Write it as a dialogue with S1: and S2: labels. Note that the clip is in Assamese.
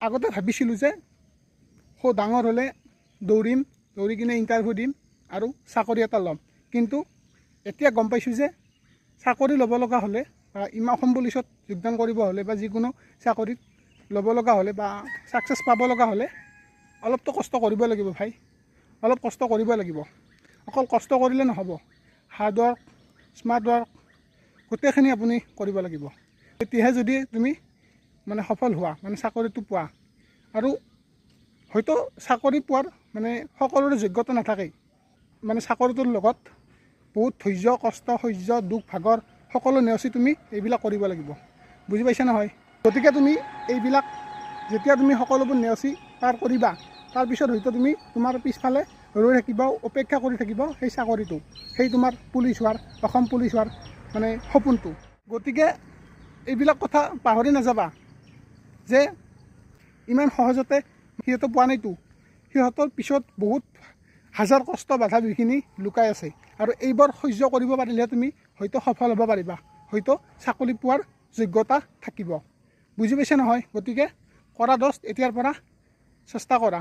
S1: আগতে ভাবিছিলোঁ যে ডাঙৰ হ'লে দৌৰিম, দৌৰি কিনে ইণ্টাৰভিউ দিম আৰু চাকৰি এটা ল'ম। কিন্তু এতিয়া গম পাইছোঁ যে চাকৰি ল'ব লগা হ'লে বা ইমান অসম পুলিচত যোগদান কৰিব হ'লে বা যিকোনো চাকৰিত ল'ব লগা হ'লে বা ছাকচেছ পাব লগা হ'লে অলপতো কষ্ট কৰিব লাগিব ভাই, অলপ কষ্ট কৰিব লাগিব। অকল কষ্ট কৰিলে নহ'ব, হাৰ্ড ৱৰ্ক, স্মাৰ্ট ৱৰ্ক গোটেইখিনি আপুনি কৰিব লাগিব। তেতিয়াহে যদি তুমি মানে সফল হোৱা, মানে চাকৰিটো পোৱা। আৰু হয়তো চাকৰি পোৱাৰ মানে সকলোৰে যোগ্যতা নাথাকেই, মানে চাকৰিটোৰ লগত বহুত ধৈৰ্য, কষ্ট, সহ্য, দুখ ভাগৰ সকলো নেওচি তুমি এইবিলাক কৰিব লাগিব। বুজি পাইছা নহয়? গতিকে তুমি এইবিলাক যেতিয়া তুমি সকলোবোৰ নেওচি পাৰ কৰিবা, তাৰপিছত হয়তো তুমি তোমাৰ পিছফালে ৰৈ থাকিব, অপেক্ষা কৰি থাকিব সেই চাকৰিটো, সেই তোমাৰ পুলিচ হোৱাৰ, অসম পুলিচ হোৱাৰ মানে সপোনটো। গতিকে এইবিলাক কথা পাহৰি নাযাবা যে ইমান সহজতে সিহঁতে পোৱা নাইতো, সিহঁতৰ পিছত বহুত হাজাৰ কষ্ট বাধা বিঘিনি লুকাই আছে। আৰু এইবোৰ সহ্য কৰিব পাৰিলেহে তুমি হয়তো সফল হ'ব পাৰিবা, হয়তো চাকৰি পোৱাৰ যোগ্যতা থাকিব। বুজি পাইছা নহয়? গতিকে কৰা দোস্ত, এতিয়াৰ পৰা চেষ্টা কৰা।